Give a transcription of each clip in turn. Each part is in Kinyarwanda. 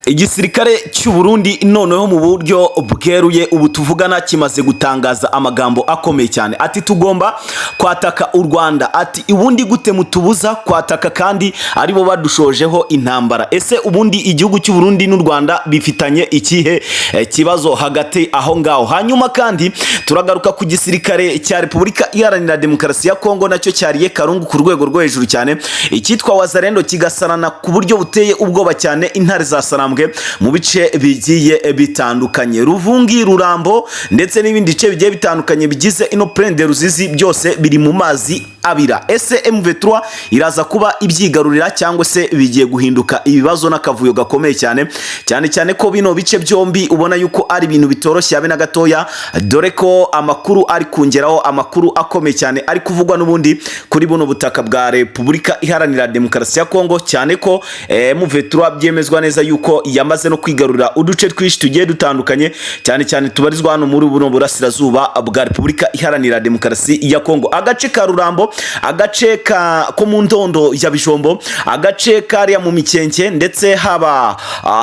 Igisirikare cy'u Burundi noneho mu buryo bweruye ubu tuvugana kimaze gutangaza amagambo akomeye cyane, ati: "Tugomba kwataka u Rwanda." Ati: "Ubundi gute mutubuza kwataka kandi aribo badushojeho intambara?" Ese ubundi igihugu cy'u Burundi n'u Rwanda bifitanye ikihe kibazo hagati aho ngaho? Hanyuma kandi turagaruka ku gisirikare cya Repubulika Iharanira Demokarasi ya Kongo, nacyo cyariye karungu ku rwego rwo hejuru cyane, icyitwa Wazalendo kigasarana ku buryo buteye ubwoba cyane intare za Sarambwe mu bice bigiye bitandukanye, Ruvungi, Rurambo ndetse n'ibindi bice bigiye bitandukanye bigize ino Plaine de Ruzizi, byose biri mu mazi abira. Ese M23 iraza kuba ibyigarurira cyangwa se bigiye guhinduka ibibazo n'akavuyo gakomeye cyane, cyane cyane ko bino bice byombi ubona yuko ari ibintu bitoroshye habe na gatoya, dore ko amakuru ari kungeraho, amakuru akomeye cyane ari kuvugwa n'ubundi kuri buno butaka bwa Repubulika Iharanira Demokarasi ya Kongo, cyane ko M23 byemezwa neza yuko yamaze no kwigarurira uduce twinshi tugiye dutandukanye, cyane cyane tubarizwa hano muri buno burasirazuba bwa Repubulika Iharanira Demokarasi ya Kongo: agace ka Rurambo, agace ka ko mu Ndondo ya Bijombo, agace kariya mu Mikenke, ndetse haba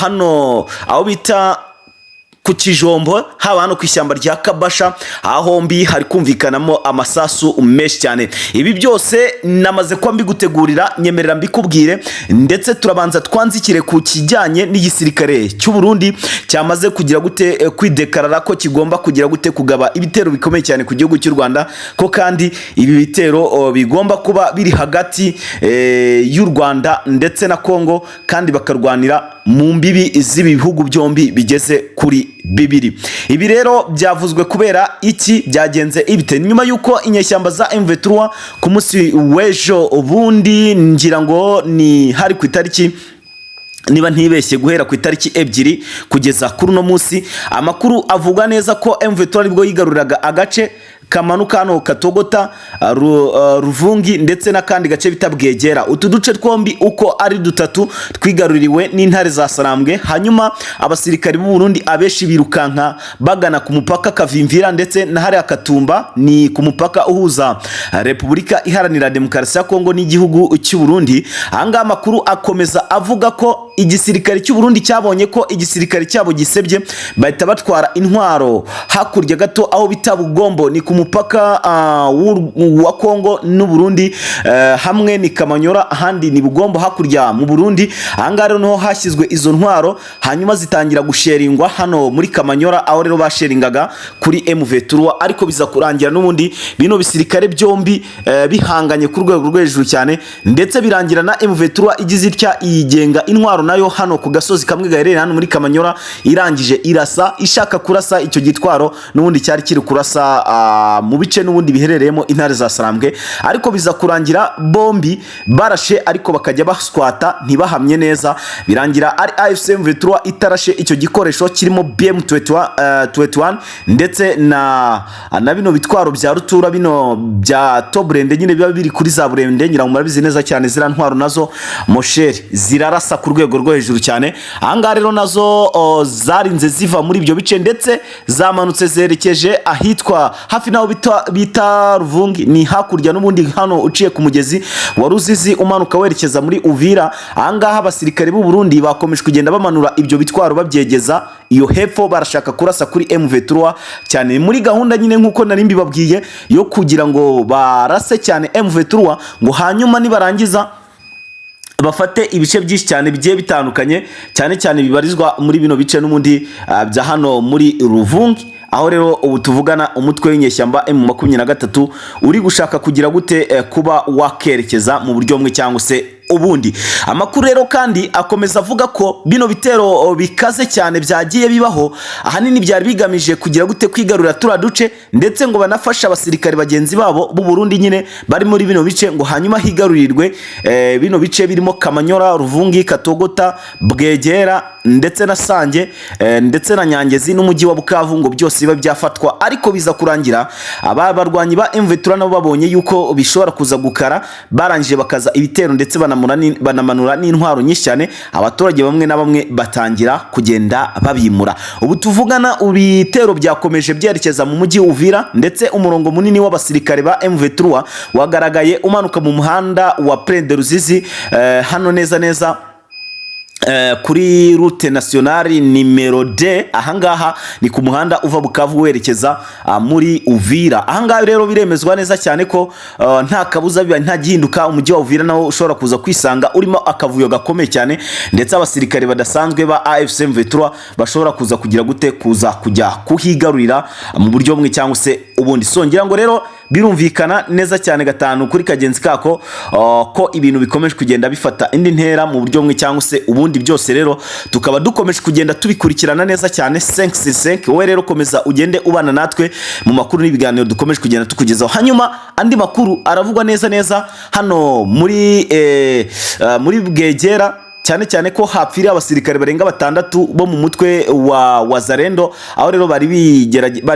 hano aho bita ku Kijombo, haba hano ku ishyamba rya Kabasha. Aho hombi hari kumvikanamo amasasu menshi cyane. Ibi byose namaze kuba mbigutegurira, nyemerera mbikubwire. Ndetse turabanza twanzikire ku kijyanye n'igisirikare cy'u Burundi cyamaze kugira gute kwidekarara ko kigomba kugira gute kugaba ibitero bikomeye cyane ku gihugu cy'u Rwanda, ko kandi ibi bitero bigomba kuba biri hagati y'u Rwanda ndetse na Kongo, kandi bakarwanira mu mbibi z'ibi bihugu byombi bigeze kuri bibiri. Ibi rero byavuzwe kubera iki? Byagenze ibite? Nyuma y'uko inyeshyamba za M23 ku munsi w'ejo ubundi, ngira ngo ni hari ku itariki, niba ntibeshye, guhera ku itariki 2 kugeza kuri uno munsi, amakuru avuga neza ko M23 aribwo yigaruriraga agace kamanuka hano Katogota, Ruvungi ndetse n'akandi gace bita Bwegera. Utu duce twombi uko ari dutatu twigaruriwe n'intare za Sarambwe. Hanyuma abasirikari b'u Burundi abenshi birukanka bagana ku mupaka Kavimvira ndetse na hariya Katumba, ni ku mupaka uhuza Repubulika Iharanira Demokarasi ya Kongo n'igihugu cy'u Burundi. Ahangaha amakuru akomeza avuga ko igisirikare cy'u Burundi cyabonye ko igisirikare cyabo gisebye, bahita batwara intwaro hakurya gato aho bita Bugombo, ni ku mupaka wa Kongo n'u Burundi. Hamwe ni Kamanyora, ahandi ni Bugombo hakurya mu Burundi. Ahangaha rero niho hashyizwe izo ntwaro, hanyuma zitangira gusheringwa hano muri Kamanyora, aho rero basheringaga kuri M23, ariko biza kurangira n'ubundi bino bisirikare byombi bihanganye ku rwego rwo hejuru cyane, ndetse birangira na M23 igize itya iyigenga intwaro nayo hano ku gasozi kamwe gaherereye hano muri Kamanyora, irangije irasa, ishaka kurasa icyo gitwaro n'ubundi cyari kiri kurasa mu bice n'ubundi biherereyemo intare za Sarambwe, ariko biza kurangira bombi barashe ariko bakajya baswata ntibahamye neza. Birangira ari AFC M23 itarashe icyo gikoresho kirimo BM21 21 ndetse na bino bitwaro bya rutura, bino bya Tobrende nyine biba biri kuri za burende. Ngira ngo murabizi neza cyane, ziriya ntwaro nazo mosheri zirarasa ku rwego rwo hejuru cyane. Ahangaha rero nazo zarinze ziva muri ibyo bice, ndetse zamanutse zerekeje ahitwa hafi n'aho bita Ruvungi, ni hakurya n'ubundi hano uciye ku mugezi wa Ruzizi umanuka werekeza muri Uvira. Ahangaha abasirikare b'u Burundi bakomeje kugenda bamanura ibyo bitwaro babyegeza iyo hepfo, barashaka kurasa kuri M23 cyane, muri gahunda nyine nk'uko nari mbibabwiye yo kugira ngo barase cyane M23, ngo hanyuma nibarangiza bafate ibice byinshi cyane bigiye bitandukanye, cyane cyane bibarizwa muri bino bice n'ubundi bya hano muri Ruvungi, aho rero ubu tuvugana umutwe w'inyeshyamba M23 uri gushaka kugira gute kuba wakerekeza mu buryo bumwe cyangwa se ubundi. Amakuru rero kandi akomeza avuga ko bino bitero bikaze cyane byagiye bibaho ahanini byari bigamije kugira gute kwigarurira turiya duce, ndetse ngo banafashe abasirikare bagenzi babo b'u Burundi nyine bari muri bino bice, ngo hanyuma higarurirwe bino bice birimo Kamanyora, Ruvungi, Katogota, Bwegera ndetse na Sange ndetse na Nyangezi n'umujyi wa Bukavu, ngo byose biba byafatwa. Ariko biza kurangira aba barwanyi ba M23 nabo babonye yuko bishobora kuza gukara, barangije bakaza ibitero ndetse banamanura n'intwaro nyinshi cyane, abaturage bamwe na bamwe batangira kugenda babimura. Ubu tuvugana ibitero byakomeje byerekeza mu mujyi Uvira, ndetse umurongo munini w'abasirikare ba M23 wagaragaye umanuka mu muhanda wa Plaine de Ruzizi, hano neza neza. Kuri route nationale numéro deux. Ahangaha ni ku muhanda uva Bukavu werekeza muri Uvira. Ahangaha rero biremezwa neza cyane ko nta kabuza, biba nta gihinduka, umujyi wa Uvira nawo ushobora kuza kwisanga urimo akavuyo gakomeye cyane, ndetse abasirikare badasanzwe ba AFC M23 bashobora kuza kugira gute, kuza kujya kuhigarurira mu buryo bumwe cyangwa se ubundi. So ngira ngo rero birumvikana neza cyane gatanu kuri kagenzi kako ko ibintu bikomeje kugenda bifata indi ntera mu buryo bumwe cyangwa se ubundi. Byose rero tukaba dukomeje kugenda tubikurikirana neza cyane 5 5. Wowe rero komeza ugende ubana natwe mu makuru n'ibiganiro dukomeje kugenda tukugezaho. Hanyuma andi makuru aravugwa neza neza hano muri Bwegera, cyane cyane ko hapfiriye abasirikare barenga batandatu bo mu mutwe wa Wazalendo, aho rero bari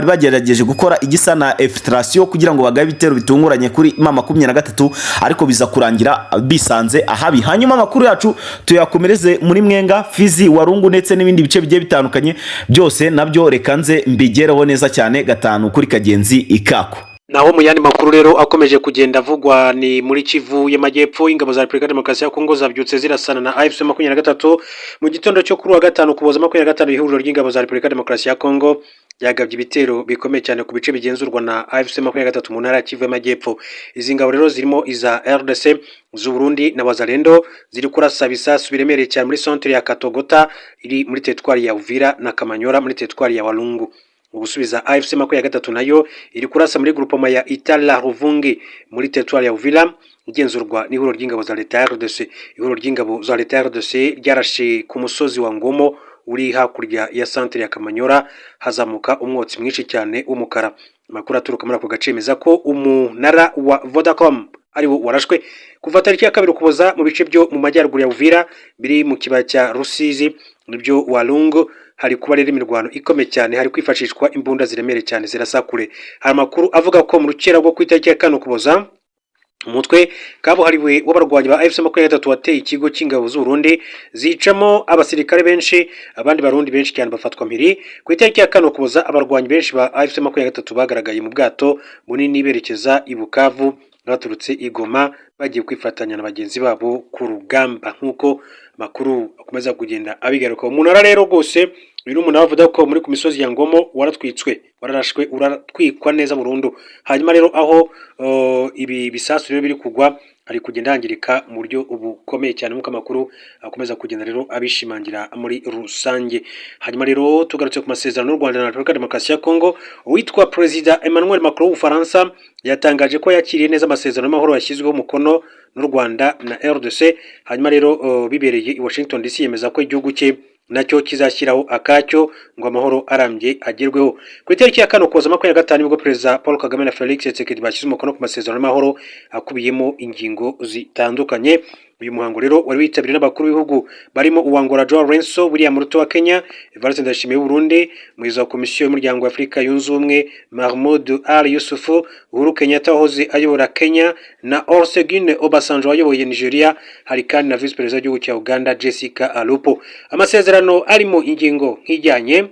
bagerageje gukora igisa na infiltration kugira ngo bagabe ibitero bitunguranye kuri M23, ariko biza kurangira bisanze ahabi. Hanyuma amakuru yacu tuyakomereze muri Mwenga, Fizi, Warungu ndetse n'ibindi bice bigiye bitandukanye. Byose nabyo reka nze mbigereho neza cyane gatanu kuri kagenzi ikako. Naho mu yandi makuru rero akomeje kugenda avugwa ni muri Kivu y'Amajyepfo. Ingabo za Repubulika Demokarasi ya Kongo zabyutse zirasana na AFC 23 mu gitondo cyo kuri wa gatanu, Ukuboza 25. Ihuriro ry'ingabo za Repubulika Demokarasi ya Kongo ryagabye ibitero bikomeye cyane ku bice bigenzurwa na AFC 23 mu ntara ya Kivu y'Amajyepfo. Izi ngabo rero zirimo iza RDC, z'u Burundi na Wazalendo ziri kurasa ibisasu biremereye cyane muri centre ya Katogota iri muri teritwari ya Uvira na Kamanyora muri teritwari ya Walungu. Mu gusubiza, AFC 23 nayo iri kurasa muri groupement ya Itala Ruvungi muri teritwari ya Uvira igenzurwa n'ihuriro ry'ingabo za leta ya RDC. Ihuriro ry'ingabo za leta ya RDC ryarashe ku musozi wa Ngomo uri hakurya ya centre ya Kamanyora, hazamuka umwotsi mwinshi cyane w'umukara. Amakuru aturuka muri ako gace yemeza ko umunara wa Vodacom ariwo warashwe. Kuva tariki ya 2 Ukuboza, mu bice byo mu majyaruguru ya Uvira biri mu kibaya cya Rusizi nibyo Walungu hari kuba rero imirwano ikomeye cyane, hari kwifashishwa imbunda ziremereye cyane zirasa kure. Hari amakuru avuga ko mu rukera rwo ku itariki ya 4 Ukuboza, umutwe kabuhariwe w'abarwanyi ba AFC 23 wateye ikigo cy'ingabo z'u Burundi, zicamo abasirikare benshi, abandi Barundi benshi cyane bafatwa mpiri. Ku itariki ya 4 Ukuboza, abarwanyi benshi ba AFC 23 bagaragaye mu bwato bunini berekeza i Bukavu baturutse i Goma, bagiye kwifatanya na bagenzi babo ku rugamba, nk'uko amakuru akomeza kugenda abigaruka. Umunara rero rwose, uyu ni umunara bavuga ko muri ku misozi ya Ngomo waratwitswe, wararashwe, uratwikwa neza burundu. Hanyuma rero aho ibi bisasu rero biri kugwa ari kugenda yangirika mu buryo bukomeye cyane, nk'uko amakuru akomeza kugenda rero abishimangira muri rusange. Hanyuma rero tugarutse ku masezerano y'u Rwanda na Repubulika Demokarasi ya Kongo, uwitwa Perezida Emmanuel Macron w'Ubufaransa yatangaje ko yakiriye neza amasezerano y'amahoro yashyizweho umukono n'u Rwanda na RDC. Hanyuma rero bibereye i Washington DC, yemeza ko igihugu cye nacyo kizashyiraho akacyo ngo amahoro arambye agerweho. Ku itariki ya 4 Ukuboza 25 nibwo Perezida Paul Kagame na Felix Tshisekedi bashyize umukono ku masezerano y'amahoro akubiyemo ingingo zitandukanye. Uyu muhango rero wari witabiriwe n'abakuru b'ibihugu barimo uwa Angola Joao Lourenço, William Ruto wa Kenya, Evariste Ndayishimiye w'u Burundi, umuyobozi wa Komisiyo y'Umuryango wa Afurika Yunze Ubumwe Mahmoud Ali Youssouf, Uhuru Kenyatta wahoze ayobora Kenya na Olusegun Obasanjo wayoboye Nigeria. Hari kandi na Visi Perezida w'igihugu cya Uganda Jessica Alupo. Amasezerano arimo ingingo nk'ijyanye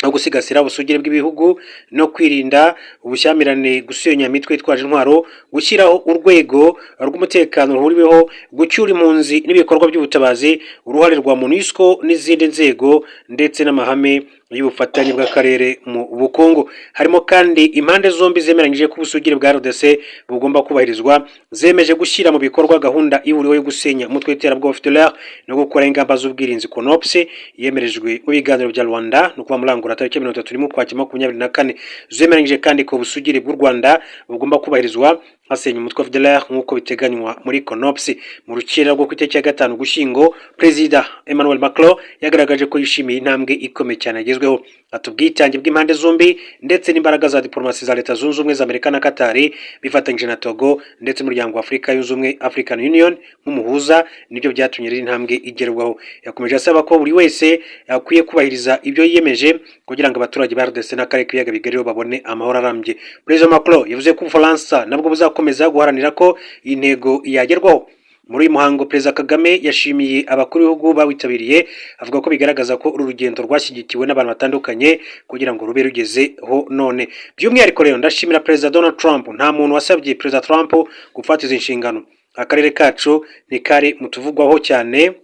no gusigasira ubusugire bw'ibihugu no kwirinda ubushyamirane, gusenya imitwe itwaje intwaro, gushyiraho urwego rw'umutekano ruhuriweho, gucyura impunzi n'ibikorwa by'ubutabazi, uruhare rwa MONUSCO n'izindi nzego, ndetse n'amahame y'ubufatanye bw'akarere mu bukungu. Harimo kandi impande zombi zemeranyije ko ubusugire bwa RDC bugomba kubahirizwa. Zemeje gushyira mu bikorwa gahunda ihuriweho yo gusenya umutwe w'iterabwoba FDLR no gukora ingamba z'ubwirinzi, CONOPS, yemerejwe mu biganiro bya Rwanda, no kuba muri Angola tariki 31 Ukwakira 24. Zemeranyije kandi ko ubusugire bw'u Rwanda bugomba kubahirizwa hasenya umutwe wa FDLR nk'uko biteganywa muri CONOPS. Mu rukera rwo ku itariki ya 5 Ugushyingo, Perezida Emmanuel Macron yagaragaje ko yishimiye intambwe ikomeye cyane yagezweho. Ati: "Ubwitange bw'impande zombi ndetse n'imbaraga za diplomasi za Leta Zunze Ubumwe za Amerika na Katari bifatanyije na Togo ndetse n'Umuryango wa Afurika Yunze Ubumwe, African Union, nk'umuhuza, nibyo byatumye rero intambwe igerwaho." Yakomeje asaba ko buri wese akwiye kubahiriza ibyo yiyemeje kugira ngo abaturage ba RDC n'akarere k'ibiyaga bigari babone amahoro arambye. Perezida Macron yavuze ko Ubufaransa nabwo buzakomeza guharanira ko iyi ntego yagerwaho. Muri uyu muhango, Perezida Kagame yashimiye abakuru b'ibihugu bawitabiriye, avuga ko bigaragaza ko uru rugendo rwashyigikiwe n'abantu batandukanye kugira ngo rube rugezeho none. "By'umwihariko rero ndashimira Perezida Donald Trump. Nta muntu wasabye Perezida Trump gufata izi nshingano. Akarere kacu ntikari mu tuvugwaho cyane,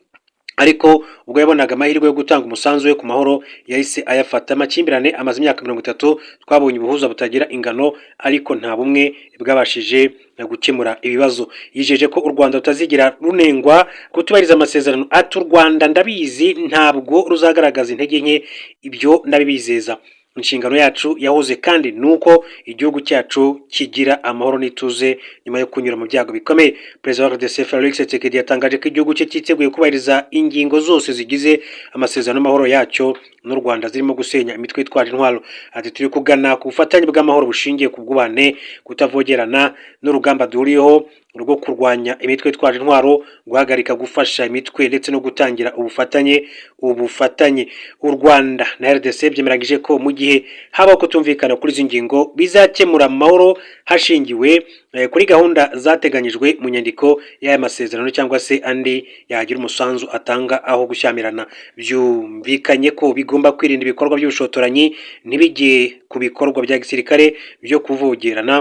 Ariko ubwo yabonaga amahirwe yo gutanga umusanzu we ku mahoro, yahise ayafata. Amakimbirane amaze imyaka 30. Twabonye ubuhuza butagira ingano, ariko nta bumwe bwabashije gukemura ibibazo. Yijeje ko u Rwanda rutazigera runengwa kutubahiriza amasezerano. Ati: "U Rwanda, ndabizi, ntabwo ruzagaragaza intege nke, ibyo ndabibizeza. Inshingano yacu yahoze kandi ni uko igihugu cyacu kigira amahoro n'ituze nyuma yo kunyura mu byago bikomeye." Perezida wa RDC Felix Tshisekedi yatangaje ko igihugu cye cyiteguye kubahiriza ingingo zose zigize amasezerano y'amahoro yacyo n'u Rwanda, zirimo gusenya imitwe yitwaje intwaro. Ati: "Turi kugana ku bufatanye bw'amahoro bushingiye ku bwubahane, kutavogerana n'urugamba duhuriyeho rwo kurwanya imitwe yitwaje intwaro, guhagarika gufasha imitwe ndetse no gutangira ubufatanye." U Rwanda na RDC byemeranyije ko mu gihe habaho kutumvikana kuri izi ngingo, bizakemura amahoro hashingiwe kuri gahunda zateganyijwe mu nyandiko y'aya masezerano cyangwa se andi yagira umusanzu atanga aho gushyamirana. Byumvikanye ko bigomba kwirinda ibikorwa by'ubushotoranyi, ntibijye ku bikorwa bya gisirikare byo kuvogerana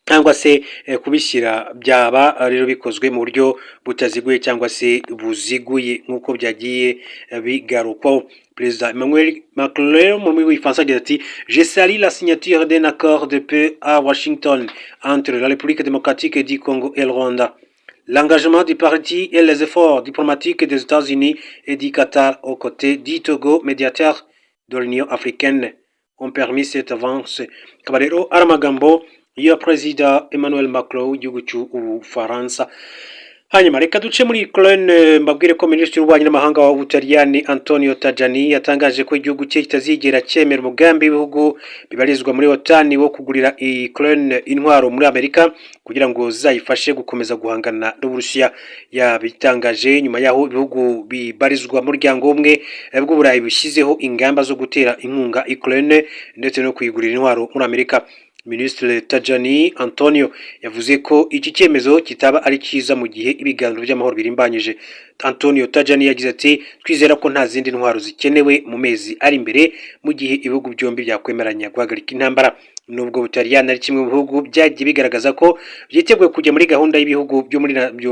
cyangwa se kubishyira, byaba rero bikozwe mu buryo butaziguye cyangwa se buziguye, nk'uko byagiye bigarukwaho. Perezida Emmanuel Macron mu rurimi rw'Igifaransa agira ati: "Je salue la signature d'un accord de paix à Washington entre la République démocratique du Congo et le Rwanda. L'engagement des parties et les efforts diplomatiques des États-Unis et du Qatar aux côtés du Togo, médiateur de l'Union africaine, ont permis cette avance." Akaba rero ari amagambo ya Perezida Emmanuel Macron w'igihugu cy'Ubufaransa. Hanyuma reka duce muri Ukraine, mbabwire ko Minisitiri w'Ububanyi n'Amahanga wa Butaliyani Antonio Tajani yatangaje ko igihugu cye kitazigera cyemera umugambi w'ibihugu bibarizwa muri OTAN wo kugurira Ukraine intwaro muri Amerika kugira ngo zizayifashe gukomeza guhangana n'Uburusiya. Yabitangaje nyuma y'aho ibihugu bibarizwa mu muryango w'Ubumwe bw'Uburayi bishyizeho ingamba zo gutera inkunga Ukraine ndetse no kuyigurira intwaro muri Amerika. Minisitiri Tajani Antonio yavuze ko iki cyemezo kitaba ari cyiza mu gihe ibiganiro by'amahoro birimbanyije. Antonio Tajani yagize ati: "Twizera ko nta zindi ntwaro zikenewe mu mezi ari imbere mu gihe ibihugu byombi byakwemeranya guhagarika intambara." Nubwo Butaliyani ari kimwe mu bihugu byagiye bigaragaza ko byiteguye kujya muri gahunda y'ibihugu byo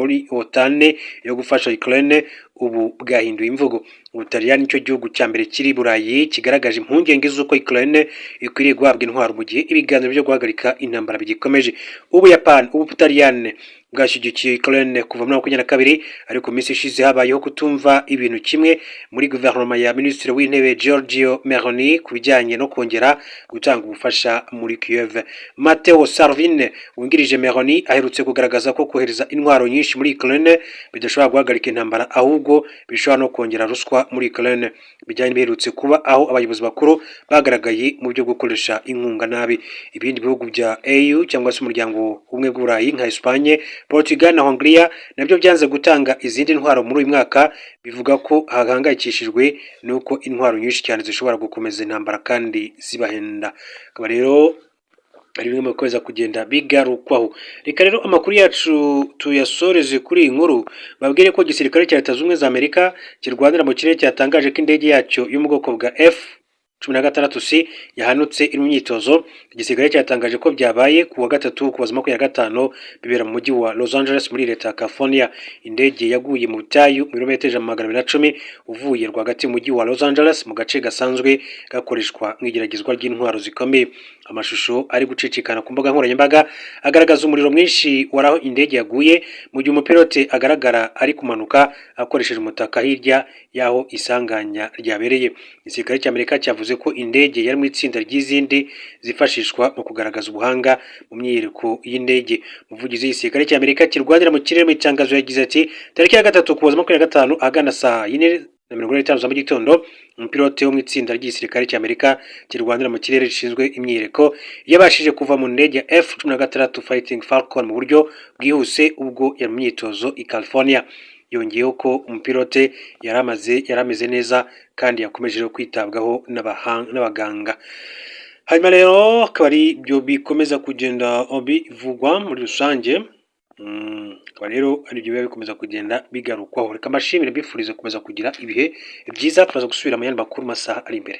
muri OTAN yo gufasha Ukraine, ubu bwahinduye imvugo. Ubutaliyani nicyo gihugu cya mbere kiri i Burayi kigaragaje impungenge z'uko Ukraine ikwiriye guhabwa intwaro mu gihe ibiganiro byo guhagarika intambara bigikomeje. Ubuyapani, Ubutaliyani bwashyigikiye Ukraine kuva muri 22, ariko mu minsi ishize habayeho kutumva ibintu kimwe muri guverinoma ya Minisitiri w'Intebe Giorgio Meloni ku bijyanye no kongera gutanga ubufasha muri Kiev. Matteo Salvini wungirije Meloni aherutse kugaragaza ko kohereza intwaro nyinshi muri Ukraine bidashobora guhagarika intambara, ahubwo bishobora no kongera ruswa muri Ukraine, bijyanye biherutse kuba aho abayobozi bakuru bagaragaye mu byo gukoresha inkunga nabi. Ibindi bihugu bya EU cyangwa se Umuryango W'Ubumwe bw'Uburayi nka Espagne, Portugal na Hongria nabyo byanze gutanga izindi ntwaro muri uyu mwaka, bivuga ko hahangayikishijwe n'uko intwaro nyinshi cyane zishobora gukomeza intambara kandi zibahenda. Akaba rero ari bimwe mu bikomeza kugenda bigarukwaho. Reka rero amakuru yacu tuyasoreze kuri iyi nkuru, babwire ko igisirikare cya Leta Zunze Ubumwe za Amerika kirwanira mu kirere cyatangaje ko indege yacyo yo mu bwoko bwa F-16 C yahanutse iri mu myitozo. Igisirikare cyatangaje ko byabaye ku wa gatatu, Ukuboza 25, bibera mu mujyi wa Los Angeles muri leta ya California. Indege yaguye mu butayu mu birometero 210 uvuye rwagati mu mujyi wa Los Angeles, mu gace gasanzwe gakoreshwa mu igeragezwa ry'intwaro zikomeye. Amashusho ari gucicikana ku mbuga nkoranyambaga agaragaza umuriro mwinshi wari aho indege yaguye, mu gihe umupilote agaragara ari kumanuka akoresheje umutaka hirya y'aho isanganya ryabereye. Igisirikare cy'Amerika cyavuze ko indege yari mu itsinda ry'izindi zifashishwa mu kugaragaza ubuhanga mu myiyereko y'indege. Umuvugizi w'igisirikare cy'Amerika kirwanira mu kirere mu itangazo yagize ati: "Tariki ya gatatu, Ukuboza 25, ahagana saa 4:45 za mu gitondo, umupilote wo mu itsinda ry'igisirikare cy'Amerika kirwanira mu kirere rishinzwe imyiyereko yabashije kuva mu ndege ya F-16 Fighting Falcon mu buryo bwihuse ubwo yari mu myitozo i California." Yongeyeho ko umupilote yari ameze neza kandi yakomeje kwitabwaho n'abaganga. Hanyuma rero akaba ari ibyo bikomeza kugenda bivugwa muri rusange, akaba rero ari ibyo biba bikomeza kugenda bigarukwaho. Reka mbashimire, mbifurize gukomeza kugira ibihe byiza. Turaza gusubira mu yandi makuru mu masaha ari imbere.